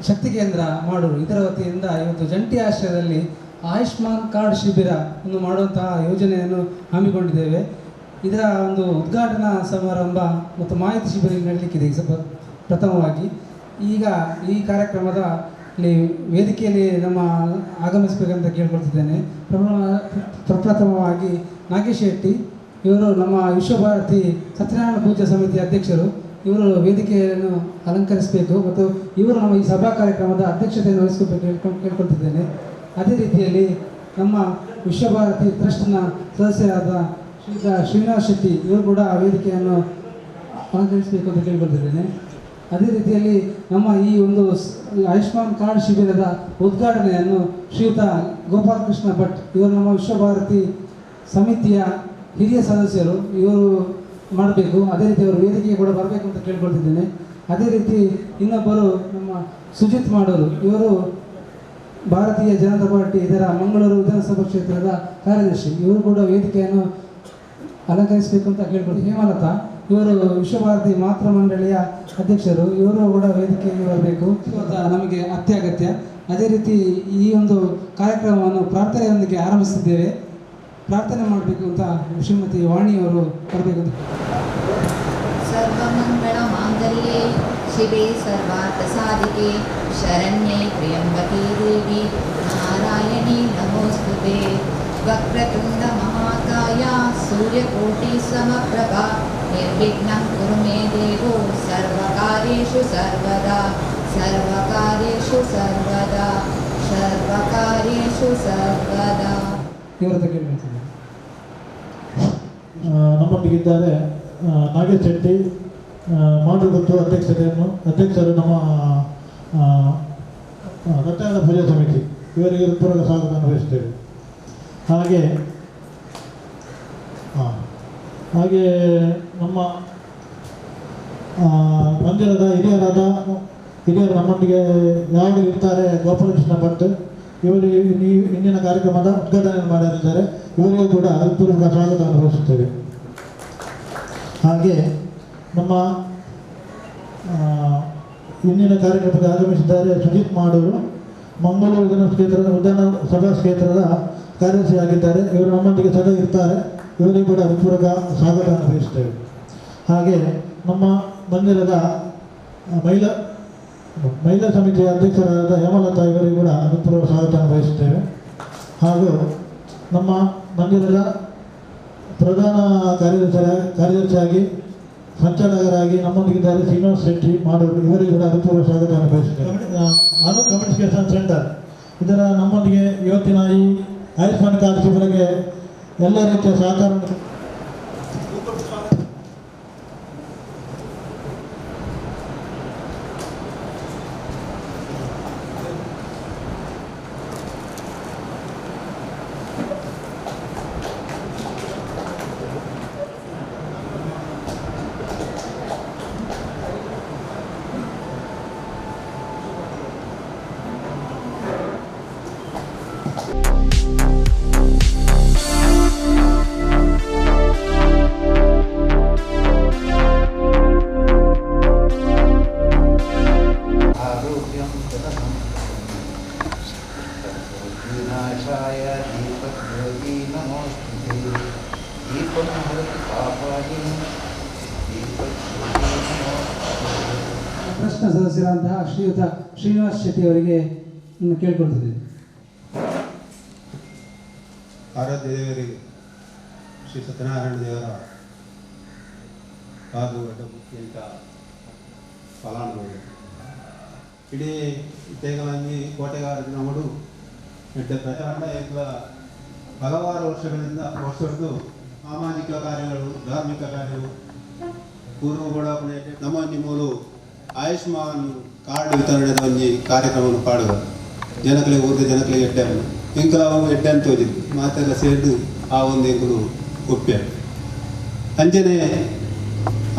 ಶಕ್ತಿ ಕೇಂದ್ರ ಮಾಡೂರು ಇದರ ವತಿಯಿಂದ ಇವತ್ತು ಜಂಟಿ ಆಶ್ರಯದಲ್ಲಿ ಆಯುಷ್ಮಾನ್ ಕಾರ್ಡ್ ಶಿಬಿರವನ್ನು ಮಾಡುವಂತಹ ಯೋಜನೆಯನ್ನು ಹಮ್ಮಿಕೊಂಡಿದ್ದೇವೆ. ಇದರ ಒಂದು ಉದ್ಘಾಟನಾ ಸಮಾರಂಭ ಮತ್ತು ಮಾಹಿತಿ ಶಿಬಿರ ನಡೆಯಲಿಕ್ಕಿದೆ. ಸ್ವಲ್ಪ ಪ್ರಥಮವಾಗಿ ಈಗ ಈ ಕಾರ್ಯಕ್ರಮದ ಇಲ್ಲಿ ವೇದಿಕೆಯಲ್ಲಿ ನಮ್ಮ ಆಗಮಿಸಬೇಕಂತ ಕೇಳ್ಕೊಳ್ತಿದ್ದೇನೆ. ಪ್ರಪ್ರಥಮವಾಗಿ ನಾಗೇಶ್ ಶೆಟ್ಟಿ ಇವರು ನಮ್ಮ ವಿಶ್ವಭಾರತಿ ಸತ್ಯನಾರಾಯಣ ಪೂಜಾ ಸಮಿತಿ ಅಧ್ಯಕ್ಷರು. ಇವರು ವೇದಿಕೆಯನ್ನು ಅಲಂಕರಿಸಬೇಕು ಮತ್ತು ಇವರು ನಮ್ಮ ಈ ಸಭಾ ಕಾರ್ಯಕ್ರಮದ ಅಧ್ಯಕ್ಷತೆಯನ್ನು ವಹಿಸಬೇಕು ಕೇಳ್ಕೊಳ್ತಿದ್ದೇನೆ. ಅದೇ ರೀತಿಯಲ್ಲಿ ನಮ್ಮ ವಿಶ್ವಭಾರತಿ ಟ್ರಸ್ಟ್ನ ಸದಸ್ಯರಾದ ಶ್ರೀ ಶ್ರೀನಿವಾಸ್ ಶೆಟ್ಟಿ ಇವರು ಕೂಡ ಆ ವೇದಿಕೆಯನ್ನು ಅಲಂಕರಿಸಬೇಕು ಅಂತ ಕೇಳ್ಕೊಳ್ತಿದ್ದೇನೆ. ಅದೇ ರೀತಿಯಲ್ಲಿ ನಮ್ಮ ಈ ಒಂದು ಆಯುಷ್ಮಾನ್ ಕಾರ್ಡ್ ಶಿಬಿರದ ಉದ್ಘಾಟನೆಯನ್ನು ಶ್ರೀಯುತ ಗೋಪಾಲಕೃಷ್ಣ ಭಟ್ ಇವರು ನಮ್ಮ ವಿಶ್ವಭಾರತಿ ಸಮಿತಿಯ ಹಿರಿಯ ಸದಸ್ಯರು, ಇವರು ಮಾಡಬೇಕು. ಅದೇ ರೀತಿ ಅವರು ವೇದಿಕೆಗೆ ಕೂಡ ಬರಬೇಕು ಅಂತ ಕೇಳ್ಕೊಳ್ತಿದ್ದೇನೆ. ಅದೇ ರೀತಿ ಇನ್ನೊಬ್ಬರು ನಮ್ಮ ಸುಜಿತ್ ಮಾಡೂರು, ಇವರು ಭಾರತೀಯ ಜನತಾ ಪಾರ್ಟಿ ಇದರ ಮಂಗಳೂರು ವಿಧಾನಸಭಾ ಕ್ಷೇತ್ರದ ಕಾರ್ಯದರ್ಶಿ, ಇವರು ಕೂಡ ವೇದಿಕೆಯನ್ನು ಅಲಂಕರಿಸಬೇಕು ಅಂತ ಕೇಳ್ಕೊಳ್ತೀವಿ. ಹೇಮಲತಾ ಇವರು ವಿಶ್ವಭಾರತಿ ಮಾತೃ ಮಂಡಳಿಯ ಅಧ್ಯಕ್ಷರು, ಇವರು ಕೂಡ ವೇದಿಕೆಗೆ ಬರಬೇಕು, ನಮಗೆ ಅತ್ಯಗತ್ಯ. ಅದೇ ರೀತಿ ಈ ಒಂದು ಕಾರ್ಯಕ್ರಮವನ್ನು ಪ್ರಾರ್ಥನೆಯೊಂದಿಗೆ ಆರಂಭಿಸಿದ್ದೇವೆ. ಪ್ರಾರ್ಥನೆ ಮಾಡಬೇಕು ಅಂತ ಶ್ರೀಮತಿ ವಾಣಿಯವರು ಬರಬೇಕು ಅಂತ. ಸರ್ವಮಂಗಳ ಮಾಂಗಲ್ಯೆ ಶಿವೆ ಸರ್ವಾರ್ಥ ಸಾಧಿಕೆ ಶರಣ್ಯೆ ತ್ರ್ಯಂಬಕೆ ದೇವಿ ನಾರಾಯಣಿ ನಮೋಸ್ತುತೆ. ವಕ್ರತುಂಡ ಮಹಾಕಾಯ ಸೂರ್ಯಕೋಟಿ ಸಮಪ್ರಭಾ ನಿರ್ವಿಘ್ನಂ ಕುರು ಮೇ ದೇವೋ ಸರ್ವಕಾರ್ಯೇಷು ಸರ್ವದಾ ಸರ್ವಕಾರ್ಯೇಷು ಸರ್ವದಾ ಸರ್ವಕಾರ್ಯೇಷು ಸರ್ವದಾ. ನಮ್ಮೊಂದಿಗಿದ್ದಾರೆ ನಾಗೇಶ್ ಶೆಟ್ಟಿ ಮಾಡೂರು ಅಧ್ಯಕ್ಷರು ನಮ್ಮ ಸತ್ಯನಾರಾಯಣ ಪೂಜಾ ಸಮಿತಿ, ಇವರಿಗೆ ಪೂರ್ವಕ ಸ್ವಾಗತವನ್ನು ಬಯಸುತ್ತೇವೆ. ಹಾಗೆ ಹಾಗೆ ನಮ್ಮ ಮಂದಿರದ ಹಿರಿಯರು ನಮ್ಮೊಂದಿಗೆ ಯಾವಾಗಲೂ ಇರ್ತಾರೆ. ಗೋಪಾಲಕೃಷ್ಣ ಭಟ್ ಇವರು ಇಂದಿನ ಕಾರ್ಯಕ್ರಮದ ಉದ್ಘಾಟನೆ ಮಾಡಲಿದ್ದಾರೆ, ಇವರಿಗೂ ಕೂಡ ಪೂರ್ವಕ ಸ್ವಾಗತವನ್ನು ಬಯಸುತ್ತೇವೆ. ಹಾಗೆ ನಮ್ಮ ಇಂದಿನ ಕಾರ್ಯಕ್ರಮಕ್ಕೆ ಆಗಮಿಸಿದ್ದಾರೆ ಸುಜಿತ್ ಮಾಡೂರು, ಮಂಗಳೂರು ವಿಧಾನಸಭಾ ಕ್ಷೇತ್ರದ ಕಾರ್ಯದರ್ಶಿಯಾಗಿದ್ದಾರೆ. ಇವರು ನಮ್ಮೊಂದಿಗೆ ಸದಾ ಇರ್ತಾರೆ, ಇವರಿಗೂ ಕೂಡ ಪೂರಕ ಸ್ವಾಗತವನ್ನು ಬಯಸುತ್ತೇವೆ. ಹಾಗೆ ನಮ್ಮ ಮಂದಿರದ ಮಹಿಳಾ ಸಮಿತಿಯ ಅಧ್ಯಕ್ಷರಾದ ಹೇಮಲತಾ ಇವರಿಗೂ ಕೂಡ ಪೂರ್ವಕ ಸ್ವಾಗತವನ್ನು ಬಯಸುತ್ತೇವೆ. ಹಾಗೂ ನಮ್ಮ ಮಂದಿರದ ಪ್ರಧಾನ ಕಾರ್ಯದರ್ಶಿಯಾಗಿ ಸಂಚಾಲಕರಾಗಿ ನಮ್ಮೊಂದಿಗಿದ್ದಾರೆ ಶ್ರೀನಿವಾಸ್ ಶೆಟ್ಟಿ ಮಾಡೂರು, ಇವರಿಗೂ ಕೂಡ ಅನುಪೂರ್ವ ಸ್ವಾಗತವನ್ನು ಬಯಸುತ್ತೇವೆ. ಅನು ಕಮ್ಯುನಿಕೇಷನ್ ಸೆಂಟರ್ ಇದರ ನಮ್ಮೊಂದಿಗೆ ಇವತ್ತಿನ ಈ ಆಯುಷ್ಮಾನ್ ಕಾರ್ಡ್ ಶಿಬಿರಕ್ಕೆ ಎಲ್ಲ ರೀತಿಯ ಸಹಕಾರವನ್ನು ಟ್ರಸ್ಟ್ನ ಸದಸ್ಯರಾದಂತಹ ಶ್ರೀಯುತ ಶ್ರೀನಿವಾಸ್ ಶೆಟ್ಟಿ ಅವರಿಗೆ ಕೇಳಿಕೊಳ್ತಿದ್ದೇನೆ. ಆರಾಧ್ಯ ದೇವರಿಗೆ ಶ್ರೀ ಸತ್ಯನಾರಾಯಣ ದೇವರ ಪಾದ ಅಡ್ಡಬುಕ್ಕಿಂತ ಫಲಾನುಭವಿ ಇಡೀ ಇತ್ತೇಗಲಂಜಿ ಕೋಟೆಗಾರ ನಮ್ಮಡು ಎಡ್ಡೆ ಪ್ರಚಾರ ಏಕಲ ಹಲವಾರು ವರ್ಷದ್ದು ಸಾಮಾಜಿಕ ಕಾರ್ಯಗಳು, ಧಾರ್ಮಿಕ ಕಾರ್ಯಗಳು ಪೂರ್ವ ಕೂಡ ನಮ್ಮ ಮೂಲು ಆಯುಷ್ಮಾನ್ ಕಾರ್ಡ್ ವಿತರಣೆದ ಒಂಜಿ ಕಾರ್ಯಕ್ರಮವನ್ನು ಪಾಡುವ ಜನಕಲಿಗೆ ಊರ್ದ ಜನಕಲಿಗೆ ಎಡ್ಡೆ ಎಂಕಲ ಅವು ಎಡ್ಡೆ ಅಂತ ಹೋದಿದ್ದು ಮಾತೆಲ್ಲ ಸೇರಿದು ಆ ಒಂದು ಎಂಕಲು ಒಪ್ಪ್ಯ ಅಂಚನೆ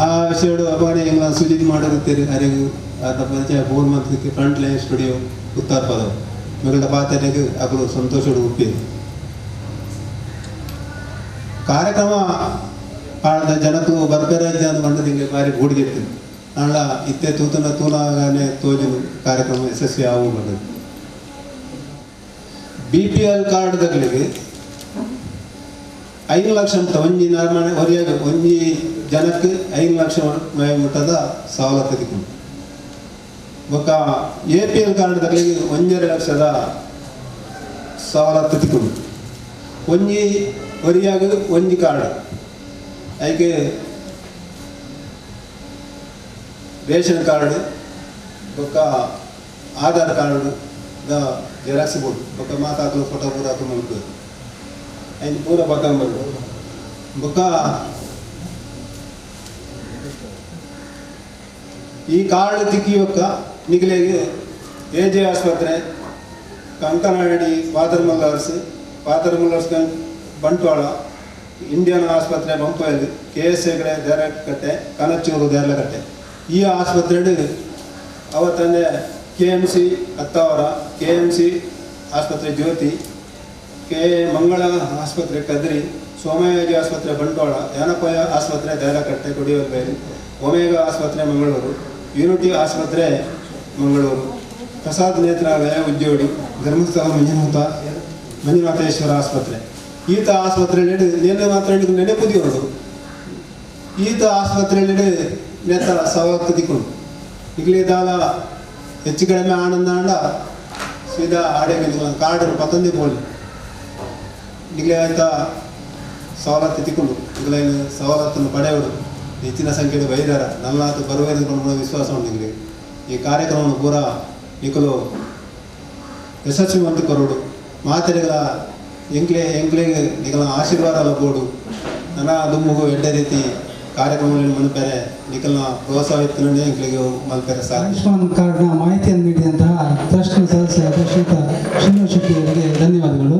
ಆ ವಿಷಯಡು ಅಪಾಣೆ ಎಂಗ್ಲ ಸುಜಿತ್ ಮಾಡಿರುತ್ತೀರಿ ಅರೆಗು ಆತ ಪರಿಚಯ ಫೋನ್ ಮಂತ್ ಫ್ರಂಟ್ ಲೈನ್ ಸ್ಟುಡಿಯೋ ಉತ್ತರ ಪದವು ಮಿಗಲ್ಡ ಪಾತೆರೆಗ್ ಅಕಲು ಸಂತೋಷಡು ಒಪ್ಪಿರು ಕಾರ್ಯಕ್ರಮ ಪಾಡದ ಜನಕ್ಕೂ ಬರ್ಪೆರಾಜ್ಯ ಅಂತ ಬಂದು ನಿಮಗೆ ಭಾರಿ ಗೂಡಿಗೆತ್ತಿದ್ದು. ಆಂಡ ಇತ್ತೆ ತೂತನ ತೂನಾಗನೆ ತೋಜುನು ಕಾರ್ಯಕ್ರಮ ಯಶಸ್ವಿ ಆವು ಬಂದದ್ದು. BPL card ದಗಲಿಗೆ 5 ಲಕ್ಷ ಅಂತ ಒಂಜಿ ನರಮನೆ ಒರಿಯಾಗ ಒಂಜಿ ಜನಕ್ಕೆ 5 ಲಕ್ಷ ಮಟ್ಟದ ಸವಲತ್ತು ತಿಕ್ಕೊಂಡು. ಬೊಕ್ಕ APL card ದಗಲಿಗೆ 1.5 ಲಕ್ಷದ ಸವಲತ್ತು ತಿಕ್ಕೊಂಡು. ಒಂಜಿ ಒರಿಯಾಗ ಒಂಜಿ ಕಾರ್ಡ್ ಐಕೆ ರೇಷನ್ ಕಾರ್ಡ್ ಬೊಕ್ಕ Aadhaar card the xerox board ಬೊಕ್ಕ ಮಾತಾಕಲು ಫೋಟೋ ಪೂರ ಹಾಕು ಮಲ್ಪು ಐದು ಪೂರ ಬತ್ತಂಬರು. ಬೊಕ್ಕ ಈ ಕಾರ್ಡ್ ತಿಕ್ಕಿಯೊಕ್ಕ ನಿಗಲೆಗೆ ಎ ಜೆ ಆಸ್ಪತ್ರೆ, Kankanady father Muller's, father Muller's Bantwal, Indian ಆಸ್ಪತ್ರೆ ಬಂಪೈಲ್, ಕೆ ಎಸ್ ಹೆಗಡೆ ದೇರಕಟ್ಟೆ, ಕನಚೂರು ದೇರ್ಲಕಟ್ಟೆ ಈ ಆಸ್ಪತ್ರೆ ಅವತ್ತಂದೆ KMC Attavar, KMC ಆಸ್ಪತ್ರೆ ಜ್ಯೋತಿ, ಕೆ ಮಂಗಳ ಆಸ್ಪತ್ರೆ ಕದ್ರಿ, ಸೋಮಯಾಜಿ ಆಸ್ಪತ್ರೆ ಬಂಟ್ವಾಳ, ಯಾನಪಯ ಆಸ್ಪತ್ರೆ ದೇರಕಟ್ಟೆ ಕೊಡಿಯವಲ್ಬೈಲು, ಒಮೇಗಾ ಆಸ್ಪತ್ರೆ ಮಂಗಳೂರು, ಯೂನಿಟಿ ಆಸ್ಪತ್ರೆ ಮಂಗಳೂರು, ಪ್ರಸಾದ್ ನೇತ್ರಾಲಯ ಉಜ್ಜೋಡಿ, ಧರ್ಮಸ್ಥಳ ಮಂಜುನಾಥೇಶ್ವರ ಆಸ್ಪತ್ರೆ. ಈತ ಆಸ್ಪತ್ರೆಯಲ್ಲಿ ನೇನೆ ಮಾತ್ರ ನೆನಪುದಿಯೋದು. ಈತ ಆಸ್ಪತ್ರೆಯಲ್ಲಿ ನೇತ ಸವಲತ್ತು ತಿಕ್ಕೊಂಡು ಈಗಲೇ ದಾಲ ಹೆಚ್ಚು ಕಡಿಮೆ ಆನಂದ ಆಂಡ ಸೀದಾ ಆಡೆ ಕಾರ್ಡ್ ಪತ್ತೊಂದೇ ಪೋಲಿ ಈಗಲೇ ಆಯ್ತಾ ಸವಲತ್ತು ತಿಕ್ಕೊಂಡು ಈಗಲೇ ಸವಲತ್ತನ್ನು ಪಡೆಯೋಡು ಹೆಚ್ಚಿನ ಸಂಖ್ಯೆಯಲ್ಲಿ ಬೈದಾರ ನಲ್ಲಾತು ಬರುವೆ ವಿಶ್ವಾಸ ಉಂಟು. ಈಗಲೇ ಈ ಕಾರ್ಯಕ್ರಮವನ್ನು ಪೂರ ಈಗಲೂ ಯಶಸ್ವಿ ಮಂತು ಕೊರೋಡು ಮಾತೆಗಳ ಎಂಕ್ಲೆ ಎಂಕ್ಲೆಗೆ ನಿಕಲ ಆಶೀರ್ವಾದ ಬೋಡು ನನ್ನ ದುಮ್ಮುಗು ಎಡ್ಡೆ ರೀತಿ ಕಾರ್ಯಕ್ರಮಗಳನ್ನು ಮಲ್ಪೆರೆ ನಿಕಲ್ನ ಪ್ರೋತ್ಸಾಹ ಇತ್ತು ಎಂಕ್ಲೆಗೆ ಮಲ್ಪೆರೆ ಸಾಧ್ಯ. ಆಯುಷ್ಮಾನ್ ಕಾರ್ಡ್ನ ಮಾಹಿತಿಯನ್ನು ನೀಡಿದಂತಹ ಟ್ರಸ್ಟ್ನ ಸದಸ್ಯರಾದ ಶ್ರೀಯುತ ಶ್ರೀನಿವಾಸ ಶೆಟ್ಟಿ ಅವರಿಗೆ ಧನ್ಯವಾದಗಳು.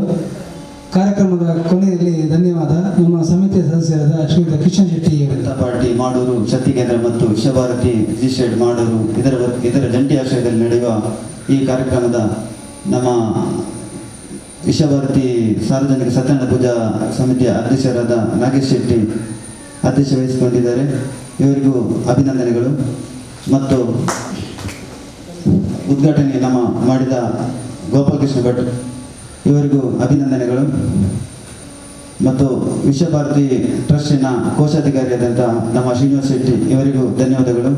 ಕಾರ್ಯಕ್ರಮದ ಕೊನೆಯಲ್ಲಿ ಧನ್ಯವಾದ ನಮ್ಮ ಸಮಿತಿಯ ಸದಸ್ಯರಾದ ಶ್ರೀಯುತ ಕಿಶನ್ ಶೆಟ್ಟಿ ಅವರಿಗೆ. ಪಾರ್ಟಿ ಮಾಡೂರು ಶಕ್ತಿ ಕೇಂದ್ರ ಮತ್ತು ವಿಶ್ವಭಾರತಿ ರಿಜಿಸ್ಟರ್ಡ್ ಮಾಡೂರು ಇದರ ಜಂಟಿ ಆಶ್ರಯದಲ್ಲಿ ನಡೆಯುವ ಈ ಕಾರ್ಯಕ್ರಮದ ನಮ್ಮ ವಿಶ್ವಭಾರತಿ ಸಾರ್ವಜನಿಕ ಸತ್ಯನಾರಾಯಣ ಪೂಜಾ ಸಮಿತಿಯ ಅಧ್ಯಕ್ಷರಾದ ನಾಗೇಶ್ ಶೆಟ್ಟಿ ಅಧ್ಯಕ್ಷ ವಹಿಸಿಕೊಂಡಿದ್ದಾರೆ. ಇವರಿಗೂ ಅಭಿನಂದನೆಗಳು. ಮತ್ತು ಉದ್ಘಾಟನೆ ನಮ್ಮ ಮಾಡಿದ ಗೋಪಾಲಕೃಷ್ಣ ಭಟ್ ಇವರಿಗೂ ಅಭಿನಂದನೆಗಳು. ಮತ್ತು ವಿಶ್ವಭಾರತಿ ಟ್ರಸ್ಟಿನ ಕೋಶಾಧಿಕಾರಿಯಾದಂಥ ನಮ್ಮ ಶ್ರೀನಿವಾಸ ಶೆಟ್ಟಿ ಇವರಿಗೂ ಧನ್ಯವಾದಗಳು.